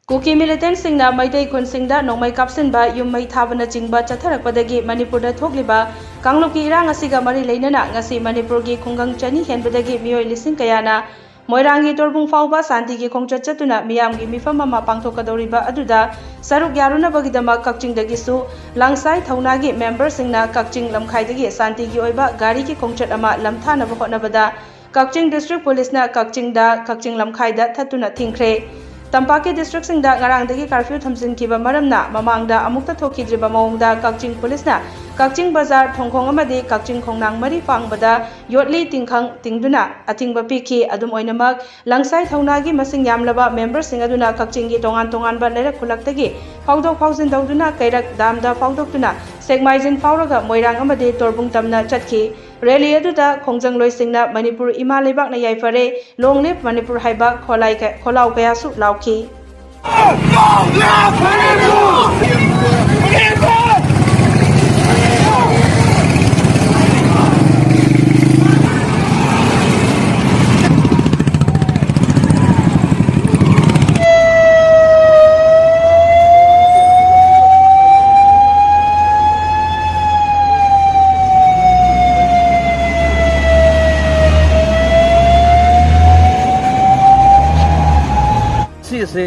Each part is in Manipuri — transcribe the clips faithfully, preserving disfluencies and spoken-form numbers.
ꯀꯨꯀꯤ ꯃꯤꯂꯤꯇꯦꯟꯠꯁꯤꯡꯅ ꯃꯩꯇꯩ ꯈꯨꯟꯁꯤꯡꯗ ꯅꯣꯡꯃꯩ ꯀꯥꯞꯁꯤꯟꯕ, ꯌꯨꯝ ꯃꯩ ꯊꯥꯕꯅꯆꯤꯡꯕ ꯆꯠꯊꯔꯛꯄꯗꯒꯤ ꯃꯅꯤꯄꯨꯔꯗ ꯊꯣꯛꯂꯤꯕ ꯀꯥꯡꯂꯨꯞꯀꯤ ꯏꯔꯥꯡ ꯑꯁꯤꯒ ꯃꯔꯤ ꯂꯩꯅꯅ ꯉꯁꯤ ꯃꯅꯤꯄꯨꯔꯒꯤ ꯈꯨꯡꯒꯪ ꯆꯅꯤ ꯍꯦꯟꯕꯗꯒꯤ ꯃꯤꯑꯣꯏ ꯂꯤꯁꯤꯡ ꯀꯌꯥꯅ ꯃꯣꯏꯔꯥꯡꯒꯤ ꯇꯣꯔꯕꯨꯡ ꯐꯥꯎꯕ ꯁꯥꯟꯇꯤꯒꯤ ꯈꯣꯡꯆꯠ ꯆꯠꯇꯨꯅ ꯃꯤꯌꯥꯝꯒꯤ ꯃꯤꯐꯝ ꯑꯃ ꯄꯥꯡꯊꯣꯛꯀꯗꯧꯔꯤꯕ ꯑꯗꯨꯗ ꯁꯔꯨꯛ ꯌꯥꯔꯨꯅꯕꯒꯤꯗꯃꯛ ꯀꯛꯆꯤꯡꯗꯒꯤꯁꯨ ꯂꯪꯁꯥꯏ ꯊꯧꯅꯥꯒꯤ ꯃꯦꯝꯕꯔꯁꯤꯡꯅ ꯀꯛꯆꯤꯡ ꯂꯝꯈꯥꯏꯗꯒꯤ ꯁꯥꯟꯇꯤꯒꯤ ꯑꯣꯏꯕ ꯒꯥꯔꯤꯒꯤ ꯈꯣꯡꯆꯠ ꯑꯃ ꯂꯝꯊꯥꯅꯕ ꯍꯣꯠꯅꯕꯗ ꯀꯛꯆꯤꯡ ꯗꯤꯁꯇ꯭ꯔꯤꯛ ꯄꯨꯂꯤꯁꯅ ꯀꯛꯆꯤꯡꯗ, ꯀꯛꯆꯤꯡ ꯂꯝꯈꯥꯏꯗ ꯊꯠꯇꯨꯅ ꯊꯤꯡꯈ꯭ꯔꯦ꯫ ꯇꯝꯄꯥꯛꯀꯤ ꯗꯤꯁꯇ꯭ꯔꯤꯛꯁꯤꯡꯗ ꯉꯔꯥꯡꯗꯒꯤ ꯀꯥꯔꯐ꯭ꯌꯨ ꯊꯝꯖꯤꯟꯈꯤꯕ ꯃꯔꯝꯅ ꯃꯃꯥꯡꯗ ꯑꯃꯨꯛꯇ ꯊꯣꯛꯈꯤꯗ꯭ꯔꯤꯕ ꯃꯑꯣꯡꯗ ꯀꯛꯆꯤꯡ ꯄꯨꯂꯤꯁꯅ ꯀꯛꯆꯤꯡ ꯕꯖꯥꯔ, ꯊꯣꯡꯈꯣꯡ ꯑꯃꯗꯤ ꯀꯛꯆꯤꯡ ꯈꯣꯡꯅꯥꯡ ꯃꯔꯤ ꯄꯥꯡꯕꯗ ꯌꯣꯠꯂꯤ ꯇꯤꯡꯈꯪ ꯇꯤꯡꯗꯨꯅ ꯑꯊꯤꯡꯕ ꯄꯤꯈꯤ꯫ ꯑꯗꯨꯝ ꯑꯣꯏꯅꯃꯛ, ꯂꯪꯁꯥꯏ ꯊꯧꯅꯥꯒꯤ ꯃꯁꯤꯡ ꯌꯥꯝꯂꯕ ꯃꯦꯝꯕꯔꯁꯤꯡ ꯑꯗꯨꯅ ꯀꯛꯆꯤꯡꯒꯤ ꯇꯣꯉꯥꯟ ꯇꯣꯉꯥꯟꯕ ꯂꯩꯔꯛ ꯈꯨꯜꯂꯛꯇꯒꯤ ꯐꯥꯎꯗꯣꯛ ꯐꯥꯎꯖꯤꯟ ꯇꯧꯗꯨꯅ ꯀꯩꯔꯛ ꯗꯥꯝꯗ ꯐꯥꯎꯗꯣꯛꯇꯨꯅ ꯁꯦꯛꯃꯥꯏꯖꯤꯟ ꯐꯥꯎꯔꯒ ꯃꯣꯏꯔꯥꯡ ꯑꯃꯗꯤ ꯇꯣꯔꯕꯨꯡ ꯇꯝꯅ ꯆꯠꯈꯤ꯫ ꯔꯦꯂꯤ ꯑꯗꯨꯗ ꯈꯣꯡꯖꯪꯂꯣꯏꯁꯤꯡꯅ "ꯃꯅꯤꯄꯨꯔ ꯏꯃꯥ ꯂꯩꯕꯥꯛꯅ ꯌꯥꯏꯐꯔꯦ, Long live Manipur" ꯍꯥꯏꯕ ꯈꯣꯂꯥꯏ ꯀ-, ꯈꯣꯜꯂꯥꯎ ꯀꯌꯥꯁꯨ ꯂꯥꯎꯈꯤ꯫ ꯁꯤ ꯑꯁꯦ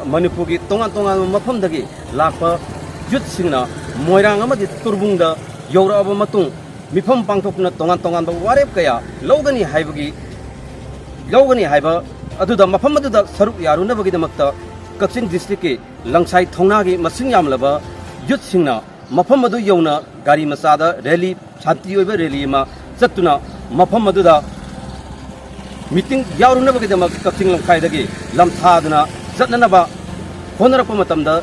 ꯃꯅꯤꯄꯨꯔꯒꯤ ꯇꯣꯉꯥꯟ ꯇꯣꯉꯥꯟꯕ ꯃꯐꯝꯗꯒꯤ ꯂꯥꯛꯄ ꯌꯨꯠꯁꯤꯡꯅ ꯃꯣꯏꯔꯥꯡ ꯑꯃꯗꯤ ꯇꯣꯔꯕꯨꯡꯗ ꯌꯧꯔꯛꯑꯕ ꯃꯇꯨꯡ, ꯃꯤꯐꯝ ꯄꯥꯡꯊꯣꯛꯇꯨꯅ ꯇꯣꯉꯥꯟ ꯇꯣꯉꯥꯟꯕ ꯋꯥꯔꯦꯞ ꯀꯌꯥ ꯂꯧꯒꯅꯤ ꯍꯥꯏꯕꯒꯤ, ꯂꯧꯒꯅꯤ ꯍꯥꯏꯕ ꯑꯗꯨꯗ, ꯃꯐꯝ ꯑꯗꯨꯗ ꯁꯔꯨꯛ ꯌꯥꯔꯨꯅꯕꯒꯤꯗꯃꯛꯇ ꯀꯛꯆꯤꯡ ꯗꯤꯁꯇ꯭ꯔꯤꯛꯀꯤ ꯂꯪꯁꯥꯏ ꯊꯧꯅꯥꯒꯤ ꯃꯁꯤꯡ ꯌꯥꯝꯂꯕ ꯌꯨꯠꯁꯤꯡꯅ ꯃꯐꯝ ꯑꯗꯨ ꯌꯧꯅ ꯒꯥꯔꯤ ꯃꯆꯥꯗ ꯔꯦꯂꯤ, ꯁꯥꯟꯇꯤ ꯑꯣꯏꯕ ꯔꯦꯂꯤ ꯑꯃ ꯆꯠꯇꯨꯅ ꯃꯐꯝ ꯑꯗꯨꯗ ꯃꯤꯇꯤꯡ ꯌꯥꯎꯔꯨꯅꯕꯒꯤꯗꯃꯛ ꯀꯛꯆꯤꯡ ꯂꯝꯈꯥꯏꯗꯒꯤ ꯂꯝꯊꯥꯗꯨꯅ ꯆꯠꯅꯅꯕ ꯍꯣꯠꯅꯔꯛꯄ ꯃꯇꯝꯗ,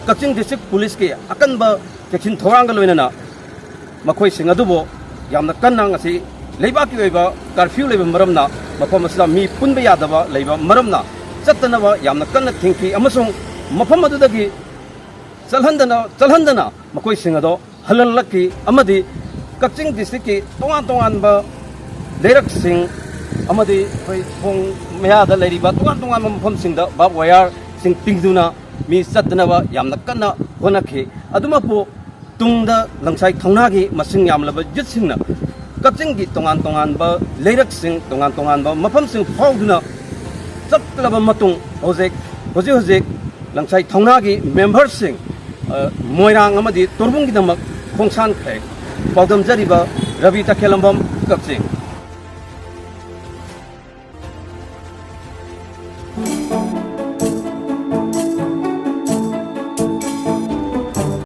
ꯀꯛꯆꯤꯡ ꯗꯤꯁꯇ꯭ꯔꯤꯛ ꯄꯨꯂꯤꯁꯀꯤ ꯑꯀꯟꯕ ꯆꯦꯛꯁꯤꯟ ꯊꯧꯔꯥꯡꯒ ꯂꯣꯏꯅꯅ ꯃꯈꯣꯏꯁꯤꯡ ꯑꯗꯨꯕꯨ ꯌꯥꯝꯅ ꯀꯟꯅ, ꯉꯁꯤ ꯂꯩꯕꯥꯛꯀꯤ ꯑꯣꯏꯕ ꯀꯥꯔꯐ꯭ꯌꯨ ꯂꯩꯕ ꯃꯔꯝꯅ, ꯃꯐꯝ ꯑꯁꯤꯗ ꯃꯤ ꯄꯨꯟꯕ ꯌꯥꯗꯕ ꯂꯩꯕ ꯃꯔꯝꯅ, ꯆꯠꯇꯅꯕ ꯌꯥꯝꯅ ꯀꯟꯅ ꯊꯤꯡꯈꯤ ꯑꯃꯁꯨꯡ ꯃꯐꯝ ꯑꯗꯨꯗꯒꯤ ꯆꯠꯍꯟꯗꯅ ꯆꯠꯍꯟꯗꯅ ꯃꯈꯣꯏꯁꯤꯡ ꯑꯗꯣ ꯍꯜꯍꯜꯂꯛꯈꯤ꯫ ꯑꯃꯗꯤ ꯀꯛꯆꯤꯡ ꯗꯤꯁꯇ꯭ꯔꯤꯛꯀꯤ ꯇꯣꯉꯥꯟ ꯇꯣꯉꯥꯟꯕ ꯂꯩꯔꯛꯁꯤꯡ ꯑꯃꯗꯤ ꯑꯩꯈꯣꯏ ꯊꯣꯡ ꯃꯌꯥꯗ ꯂꯩꯔꯤꯕ ꯇꯣꯉꯥꯟ ꯇꯣꯉꯥꯟꯕ ꯃꯐꯝꯁꯤꯡꯗ ꯕꯥꯔꯕ ꯋꯥꯌꯔꯁꯤꯡ ꯇꯤꯡꯗꯨꯅ ꯃꯤ ꯆꯠꯇꯅꯕ ꯌꯥꯝꯅ ꯀꯟꯅ ꯍꯣꯠꯅꯈꯤ꯫ ꯑꯗꯨꯃꯛꯄꯨ ꯇꯨꯡꯗ ꯂꯪꯁꯥꯏ ꯊꯧꯅꯥꯒꯤ ꯃꯁꯤꯡ ꯌꯥꯝꯂꯕ ꯌꯨꯠꯁꯤꯡꯅ ꯀꯛꯆꯤꯡꯒꯤ ꯇꯣꯉꯥꯟ ꯇꯣꯉꯥꯟꯕ ꯂꯩꯔꯛꯁꯤꯡ, ꯇꯣꯉꯥꯟ ꯇꯣꯉꯥꯟꯕ ꯃꯐꯝꯁꯤꯡ ꯐꯥꯎꯗꯨꯅ ꯆꯠꯂꯕ ꯃꯇꯨꯡ, ꯍꯧꯖꯤꯛ ꯍꯧꯖꯤꯛ ꯍꯧꯖꯤꯛ ꯂꯪꯁꯥꯏ ꯊꯧꯅꯥꯒꯤ ꯃꯦꯝꯕꯔꯁꯤꯡ, ꯑ, ꯃꯣꯏꯔꯥꯡ ꯑꯃꯗꯤ ꯇꯣꯔꯕꯨꯡꯒꯤꯗꯃꯛ ꯈꯣꯡꯁꯥꯟꯈ꯭ꯔꯦ꯫ ꯄꯥꯎꯗꯝꯖꯔꯤꯕ ꯔꯕꯤ ꯇꯈꯦꯜꯂꯝꯕꯝ, ꯀꯛꯆꯤꯡ꯫